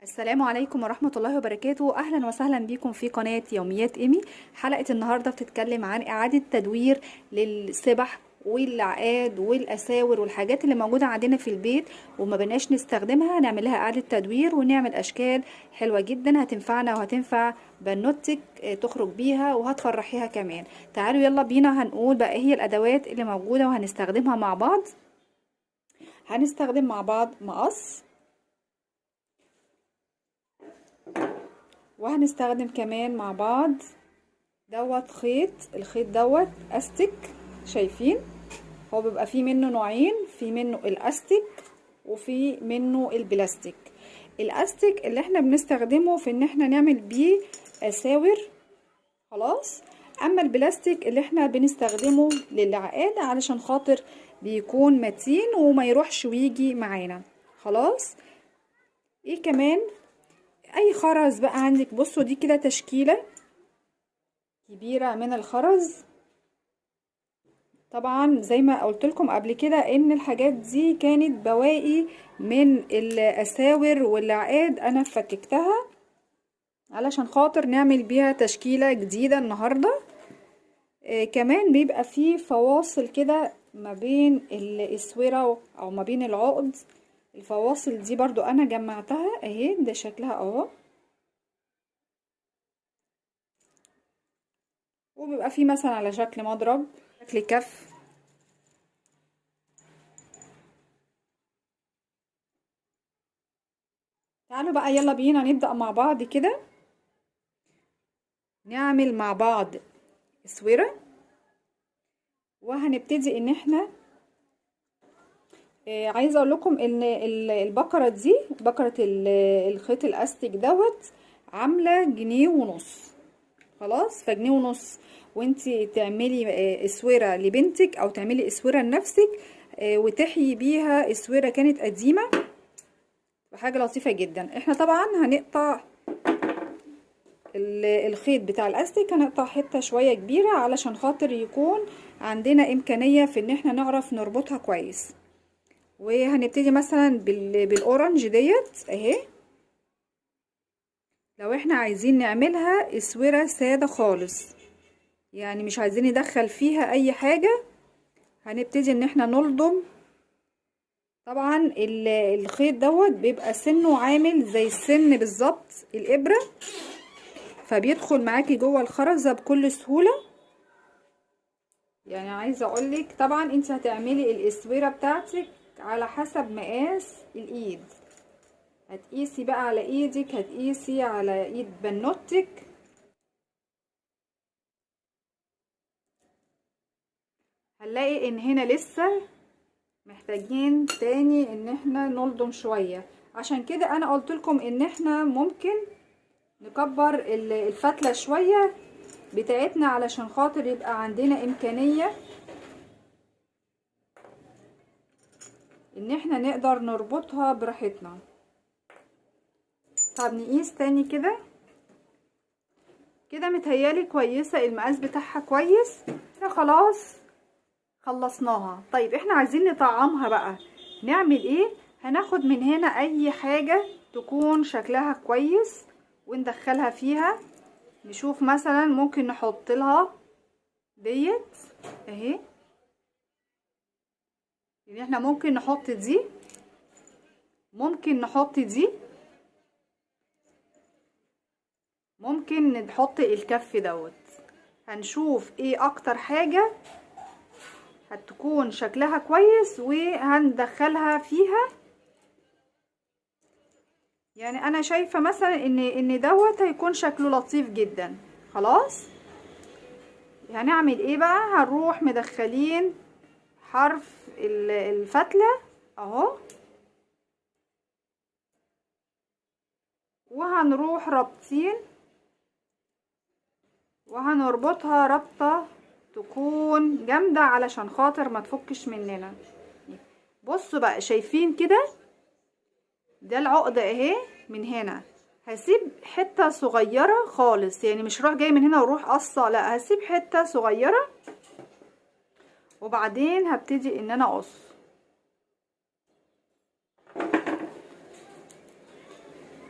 السلام عليكم ورحمة الله وبركاته. أهلا وسهلا بكم في قناة يوميات إيمي. حلقة النهاردة بتتكلم عن إعادة تدوير للسبح والعقاد والأساور والحاجات اللي موجودة عندنا في البيت وما بناش نستخدمها، نعمل لها إعادة تدوير ونعمل أشكال حلوة جدا هتنفعنا وهتنفع بنوتك تخرج بيها وهتفرحيها كمان. تعالوا يلا بينا هنقول بقى ايه هي الأدوات اللي موجودة وهنستخدمها مع بعض. هنستخدم مع بعض مقص، وهنستخدم كمان مع بعض دوت خيط. الخيط دوت استك، شايفين هو بيبقى فيه منه نوعين، في منه الاستك وفي منه البلاستيك. الاستك اللي احنا بنستخدمه في ان احنا نعمل بيه اساور خلاص، اما البلاستيك اللي احنا بنستخدمه للعقاد علشان خاطر بيكون متين وما يروحش ويجي معانا خلاص. ايه كمان؟ اي خرز بقى عندك. بصوا دي كده تشكيلة كبيرة من الخرز. طبعا زي ما قلت لكم قبل كده ان الحاجات دي كانت بواقي من الاساور والعقاد، انا فككتها علشان خاطر نعمل بيها تشكيلة جديدة النهاردة. كمان بيبقى فيه فواصل كده ما بين الاسورة او ما بين العقد. الفواصل دي برضو انا جمعتها اهي، ده شكلها اهو. وبيبقى فيه مثلا على شكل مضرب، شكل كف. تعالوا بقى يلا بينا نبدأ مع بعض كده، نعمل مع بعض اسورة. وهنبتدي ان احنا عايزه اقول لكم ان البكرة دي، بكره الخيط الاستيك دوت، عامله 1.5 جنيه خلاص. فجنيه ونص وانتي تعملي اسورة لبنتك او تعملي اسورة لنفسك، وتحيي بيها اسورة كانت قديمة، حاجة لطيفة جدا. احنا طبعا هنقطع الخيط بتاع الاستيك، هنقطع حتة شوية كبيرة علشان خاطر يكون عندنا امكانية في ان احنا نعرف نربطها كويس. وهنبتدي مثلا بال orange ديت اهي. لو احنا عايزين نعملها اسورة ساده خالص، يعني مش عايزين ندخل فيها اي حاجة، هنبتدي ان احنا نلضم. طبعا الخيط دوت بيبقى سنة عامل زي السن بالظبط الابره، فبيدخل معاكي جوه الخرزه بكل سهولة. يعني عايزه اقولك طبعا انت هتعملي الاسوره بتاعتك على حسب مقاس الايد، هتقيسي بقى على ايدك، هتقيسي على ايد بنوتك. هنلاقي ان هنا لسه محتاجين تاني ان احنا نلضم شوية، عشان كده انا قلت لكم ان احنا ممكن نكبر الفتلة شوية بتاعتنا علشان خاطر يبقى عندنا امكانية ان احنا نقدر نربطها براحتنا. طب نقيس تاني كده كده، متهيالي كويسة، المقاس بتاعها كويس كده خلاص، خلصناها. طيب احنا عايزين نطعمها بقى، نعمل ايه؟ هناخد من هنا اي حاجة تكون شكلها كويس وندخلها فيها. نشوف مثلا ممكن نحط لها ديت اهي، يعني احنا ممكن نحط دي، ممكن نحط دي، ممكن نحط الكف دوت. هنشوف ايه اكتر حاجة هتكون شكلها كويس وهندخلها فيها. يعني انا شايفة مثلا ان دوت هيكون شكله لطيف جدا خلاص. هنعمل ايه بقى؟ هنروح مدخلين حرف الفتلة اهو، وهنروح رابطين وهنربطها ربطة تكون جامدة علشان خاطر ما تفكش مننا. بصوا بقى، شايفين كده؟ ده العقدة اهي من هنا، هسيب حتة صغيرة خالص، يعني مش روح جاي من هنا وروح قصة، لا هسيب حتة صغيرة وبعدين هبتدي ان انا اقص.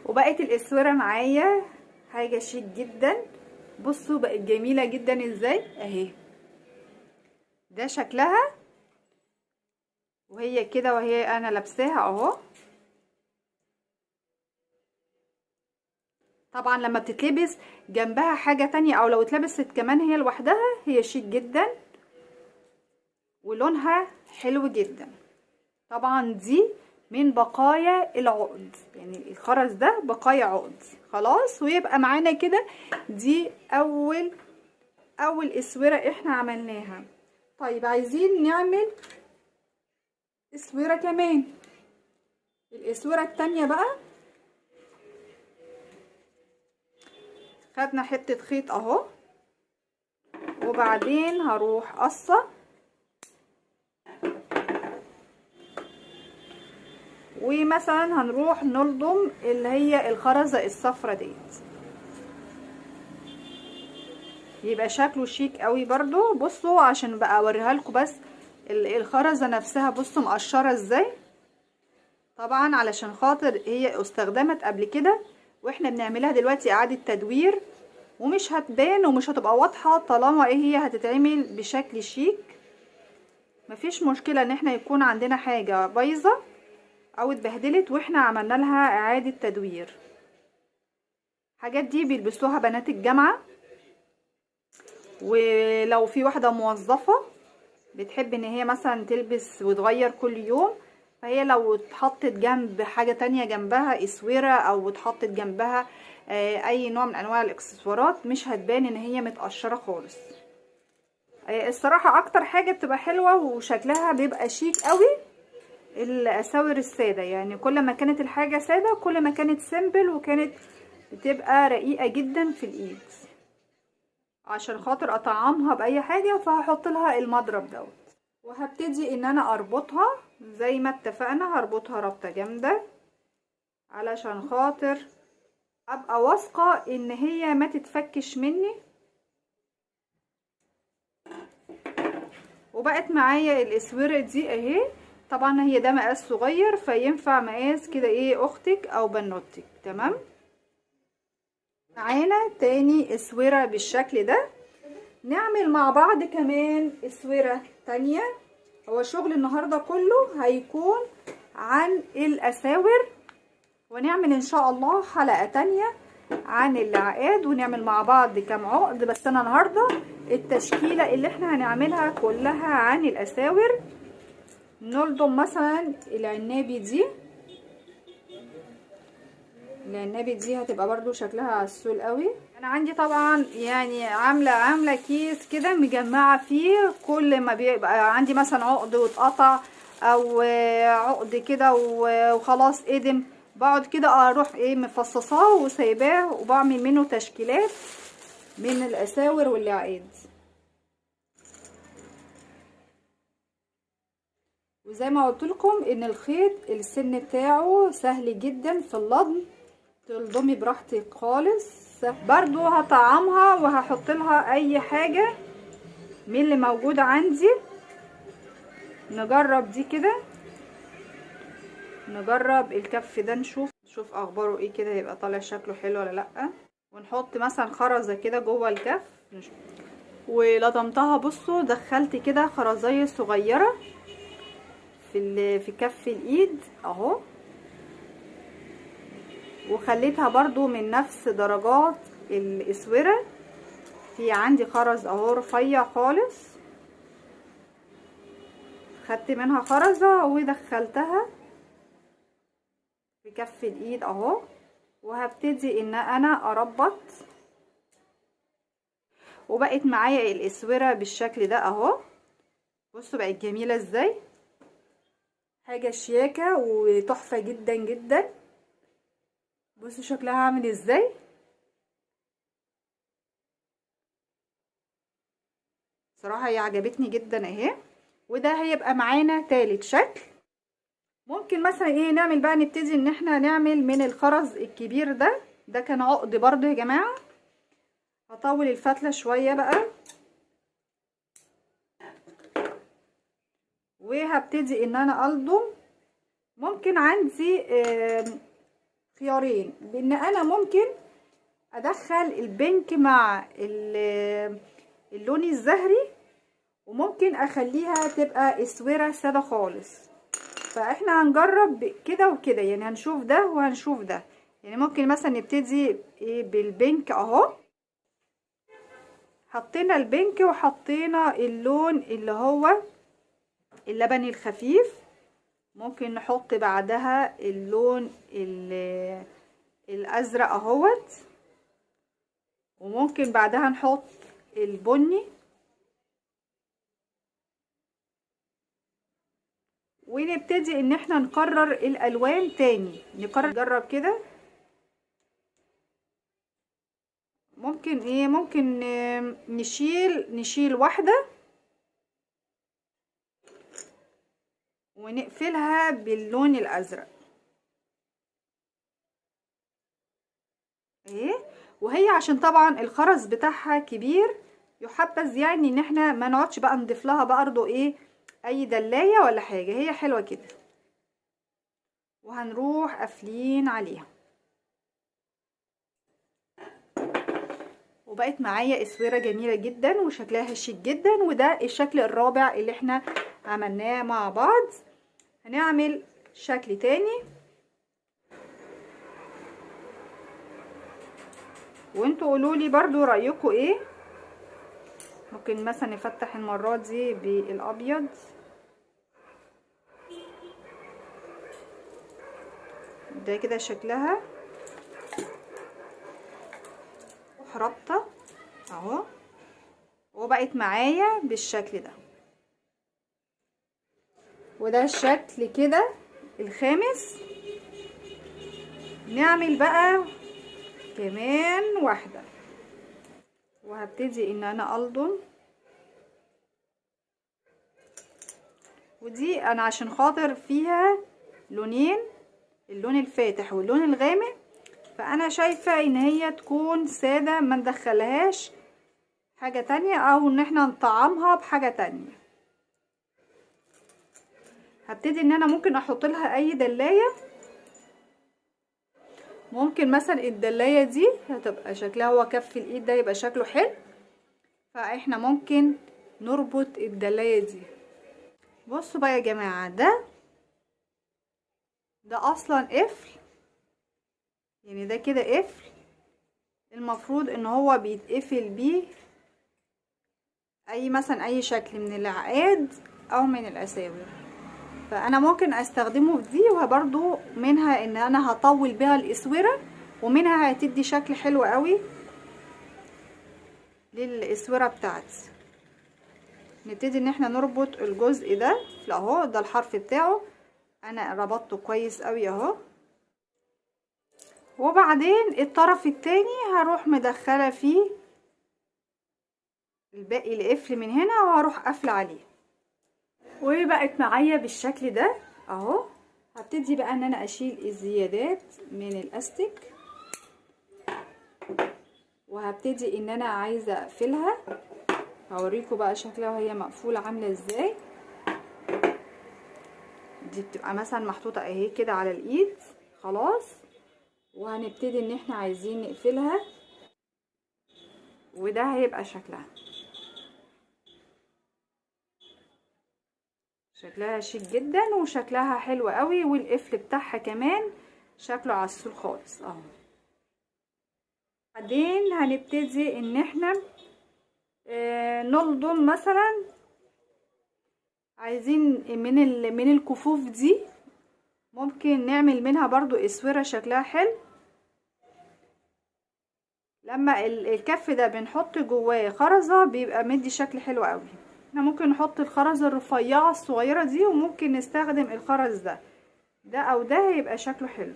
وبقت الاسوره معايا حاجة شيك جدا. بصوا بقت جميلة جدا ازاي اهي، ده شكلها وهي كده، وهي انا لابساها اهو. طبعا لما بتتلبس جنبها حاجة تانية او لو اتلبست كمان هي لوحدها هي شيك جدا ولونها حلو جدا. طبعا دي من بقايا العقد، يعني الخرز ده بقايا عقد خلاص. ويبقى معانا كده دي اول اسورة احنا عملناها. طيب عايزين نعمل اسورة كمان. الاسوره التانية بقى خدنا حتة خيط اهو، وبعدين هروح قصة، ومثلا هنروح نلضم اللي هي الخرزه الصفرة ديت، يبقى شكله شيك قوي برضو. بصوا عشان بقى اوريها لكم بس الخرزه نفسها، بصوا مقشره ازاي. طبعا علشان خاطر هي استخدمت قبل كده واحنا بنعملها دلوقتي اعاده تدوير، ومش هتبان ومش هتبقى واضحة طالما ايه هي هتتعمل بشكل شيك. مفيش مشكلة ان احنا يكون عندنا حاجة بايظة او اتبهدلت واحنا عملنا لها اعاده تدوير. الحاجات دي بيلبسوها بنات الجامعة، ولو في واحدة موظفة بتحب ان هي مثلا تلبس وتغير كل يوم، فهي لو اتحطت جنب حاجة تانية جنبها اسورة او اتحطت جنبها اي نوع من انواع الاكسسوارات مش هتبان ان هي متقشره خالص. الصراحة اكتر حاجة بتبقى حلوة وشكلها بيبقى شيك قوي الاساور السادة، يعني كل ما كانت الحاجة ساده كل ما كانت simple وكانت بتبقى رقيقه جدا في الايد. عشان خاطر اطعمها باي حاجة فهحط لها المضرب دوت، وهبتدي ان انا اربطها زي ما اتفقنا. هربطها ربطه جامدة علشان خاطر ابقى واثقة ان هي ما تتفكش مني. وبقت معايا الاسوره دي اهي. طبعا هي ده مقاس صغير فينفع مقاس كده ايه اختك او بنوتك. تمام، معانا تاني اسورة بالشكل ده. نعمل مع بعض كمان اسورة تانية. هو شغل النهارده كله هيكون عن الاساور، ونعمل ان شاء الله حلقة تانية عن العقاد ونعمل مع بعض كام عقد. بس انا النهارده التشكيلة اللي احنا هنعملها كلها عن الاساور. نلضم مثلا العنابي دي، العنابي دي هتبقى برضو شكلها عسول قوي. انا عندي طبعا يعني عامله كيس كده مجمعة فيه كل ما بيبقى عندي مثلا عقد واتقطع او عقد كده وخلاص قدم، بقعد كده اروح ايه مفصصاه وسايباه وبعمل منه تشكيلات من الاساور والعقاد. وزي ما قلت لكم ان الخيط السن بتاعه سهل جدا في اللضم، تلضمي براحتك خالص. برضو هطعمها وهحط لها اي حاجة من اللي موجودة عندي. نجرب دي كده، نجرب الكف ده نشوف اخباره ايه كده، هيبقى طالع شكله حلو ولا لا. ونحط مثلا خرزة كده جوه الكف. ولضمتها بصوا دخلت كده خرزيه صغيرة في كف الايد اهو، وخليتها برضو من نفس درجات الاسوره. في عندي خرز اهو رفيع خالص، خدت منها خرزة ودخلتها في كف الايد اهو، وهبتدي ان انا اربط. وبقت معايا الاسوره بالشكل ده اهو. بصوا بقت جميلة ازاي، حاجة شياكه وتحفه جدا جدا. بصوا شكلها عامل ازاي. صراحة هي عجبتني جدا اهي. وده هيبقى معانا تالت شكل. ممكن مثلا ايه نعمل بقى، نبتدي ان احنا نعمل من الخرز الكبير ده، ده كان عقد برضو يا جماعة. هطول الفتله شوية بقى، وهبتدي ان انا الضم. ممكن عندي خيارين، بان انا ممكن ادخل ال pink مع اللون الزهري، وممكن اخليها تبقى اسورة ساده خالص. فاحنا هنجرب كده وكده، يعني هنشوف ده وهنشوف ده. يعني ممكن مثلا نبتدي بال pink اهو، حطينا ال pink وحطينا اللون اللي هو اللبني الخفيف، ممكن نحط بعدها اللون الازرق اهوت، وممكن بعدها نحط البني، ونبتدي ان احنا نكرر الالوان تاني. نكرر، نجرب كده. ممكن ايه، ممكن نشيل واحدة ونقفلها باللون الازرق ايه، وهي عشان طبعا الخرز بتاعها كبير يحبذ يعني ان احنا ما نقعدش بقى نضيف لها برضو ايه اي دلايه ولا حاجة، هي حلوة كده. وهنروح قافلين عليها، وبقت معايا اسورة جميلة جدا وشكلها شيك جدا. وده الشكل الرابع اللي احنا عملناه مع بعض. هنعمل شكل تاني، وانتوا قولولي برضو رأيكم ايه. ممكن مثلا نفتح المرة دي بالابيض، ده كده شكلها رابطة اهو، وبقت معايا بالشكل ده. وده الشكل كده الخامس. نعمل بقى كمان واحدة، وهبتدي ان انا الضم، ودي انا عشان خاطر فيها لونين، اللون الفاتح واللون الغامق، فانا شايفة ان هي تكون سادة، ما ندخلهاش حاجة تانية او ان احنا نطعمها بحاجة تانية. هبتدي ان انا ممكن احط لها اي دلاية، ممكن مثلا الدلاية دي هتبقى شكلها هو كف الايد ده يبقى شكله حلو، فاحنا ممكن نربط الدلاية دي. بصوا بقى يا جماعة، ده اصلا قفل، يعني ده كده قفل المفروض ان هو بيتقفل بيه اي مثلا اي شكل من العقاد او من الاساور، فانا ممكن استخدمه في دي، وبرضو منها ان انا هطول بيها الاسوره، ومنها هتدي شكل حلو قوي للاسوره بتاعتي. نبتدي ان احنا نربط الجزء ده اهو، ده الحرف بتاعه انا ربطته كويس قوي اهو. وبعدين الطرف التاني هروح مدخله فيه الباقي القفل من هنا، وهروح قافله عليه، وبقت معايا بالشكل ده اهو. هبتدي بقى ان انا اشيل الزيادات من الاستيك، وهبتدي ان انا عايزه اقفلها. هوريكم بقى شكلها وهي مقفولة عامله ازاي. دي بتبقى مثلا محطوطة اهي كده على الايد خلاص، وهنبتدي ان احنا عايزين نقفلها، وده هيبقى شكلها. شكلها شيك جدا وشكلها حلو قوي، والقفل بتاعها كمان شكله عسول خالص اهو. بعدين هنبتدي ان احنا نلضم مثلا، عايزين من الكفوف دي ممكن نعمل منها برضو اسورة شكلها حلو. لما الكف ده بنحط جواه خرزة بيبقى مدي شكل حلو قوي. احنا ممكن نحط الخرزة الرفيعة الصغيرة دي، وممكن نستخدم الخرز ده، ده او ده هيبقى شكله حلو.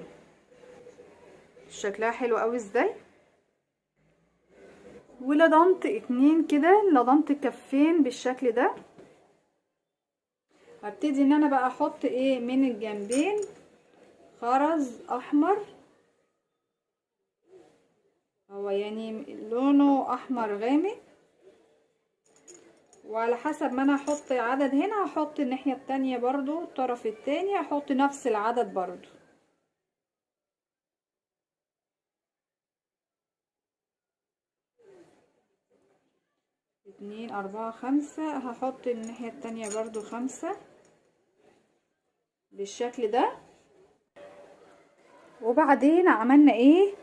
شكلها حلو قوي ازاي. ولضمت اتنين كده، لضمت كفين بالشكل ده. هبتدي ان انا بقى احط ايه من الجنبين خرز احمر، هو يعني لونه احمر غامق، وعلى حسب ما انا احط عدد هنا هحط الناحية التانية برضو، الطرف التاني هحط نفس العدد برضو. 2 4 5. هحط الناحية التانية برضو 5 بالشكل ده. وبعدين عملنا ايه؟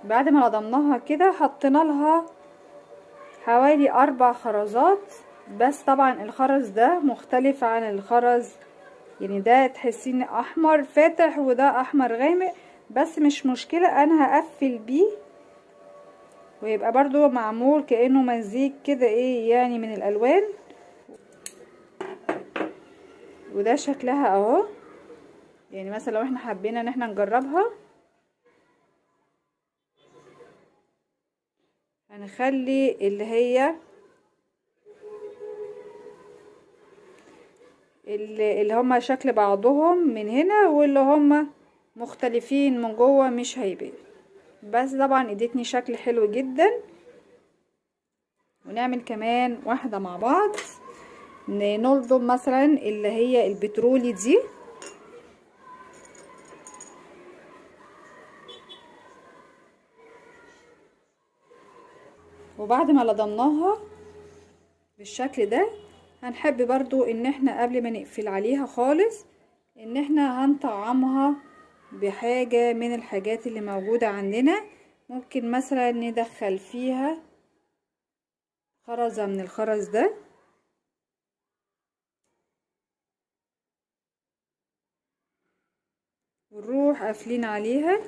بعد ما لضمناها كده حطينا لها حوالي 4 خرزات، بس طبعا الخرز ده مختلف عن الخرز، يعني ده تحسين احمر فاتح وده احمر غامق، بس مش مشكلة، انا هقفل بيه ويبقى برضو معمول كأنه مزيج كده ايه يعني من الالوان. وده شكلها اهو، يعني مثلا لو احنا حبينا ان احنا نجربها هنخلي اللي هي اللي هما شكل بعضهم من هنا، واللي هما مختلفين من جوه مش هيبان، بس طبعا ادتني شكل حلو جدا. ونعمل كمان واحدة مع بعض، نلضم مثلا اللي هي البترولي دي، وبعد ما لضمناها بالشكل ده هنحب برضو ان احنا قبل ما نقفل عليها خالص ان احنا هنطعمها بحاجة من الحاجات اللي موجودة عندنا. ممكن مثلا ندخل فيها خرزة من الخرز ده، ونروح قافلين عليها،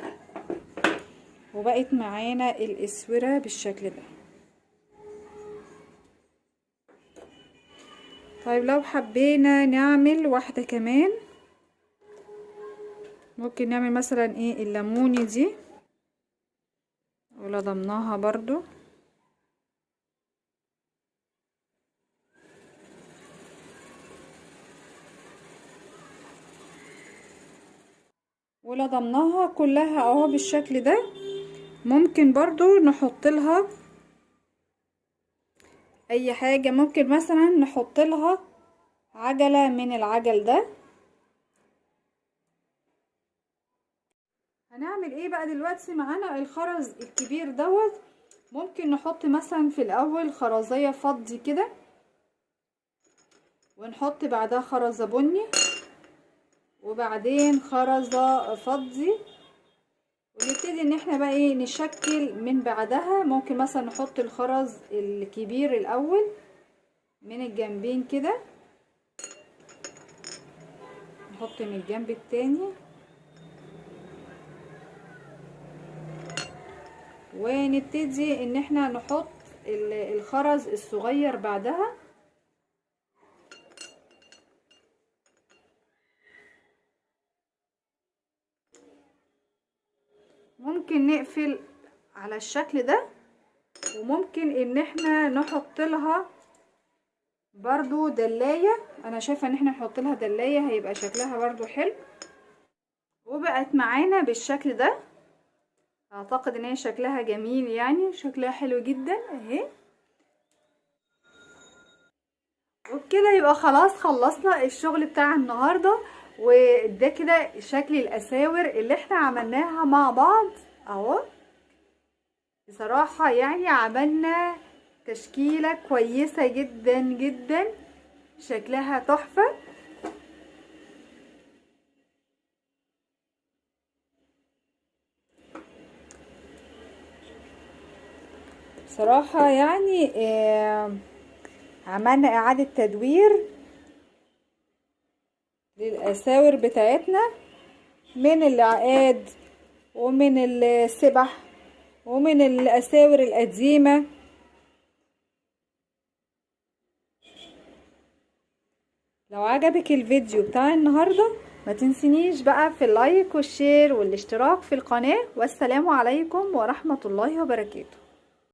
وبقت معانا الاسورة بالشكل ده. طيب لو حبينا نعمل واحدة كمان ممكن نعمل مثلا ايه الليموني دي، ولضمناها برضو ولضمناها كلها اهو بالشكل ده. ممكن برضو نحط لها اي حاجة، ممكن مثلا نحط لها عجلة من العجل ده. هنعمل ايه بقى دلوقتي؟ معانا الخرز الكبير دوت، ممكن نحط مثلا في الاول خرزية فضي كده، ونحط بعدها خرزة بني، وبعدين خرزة فضي، ونبتدي ان احنا بقى ايه نشكل من بعدها. ممكن مثلا نحط الخرز الكبير الاول من الجنبين كده، نحط من الجنب التاني، ونبتدي ان احنا نحط الخرز الصغير بعدها. ممكن نقفل على الشكل ده، وممكن ان احنا نحط لها برضو دلاية. انا شايفة ان احنا نحط لها دلاية هيبقى شكلها برضو حلو. وبقت معانا بالشكل ده، اعتقد ان هي شكلها جميل، يعني شكلها حلو جدا اهي. وبكده يبقى خلاص خلصنا الشغل بتاع النهاردة، وده كده شكل الاساور اللي احنا عملناها مع بعض اهو. بصراحة يعني عملنا تشكيلة كويسة جدا جدا، شكلها تحفة. بصراحة يعني عملنا اعادة تدوير للأساور بتاعتنا من العقاد ومن السبح ومن الأساور القديمة. لو عجبك الفيديو بتاع النهاردة ما تنسينيش بقى في ال like وال share والاشتراك في القناة، والسلام عليكم ورحمة الله وبركاته.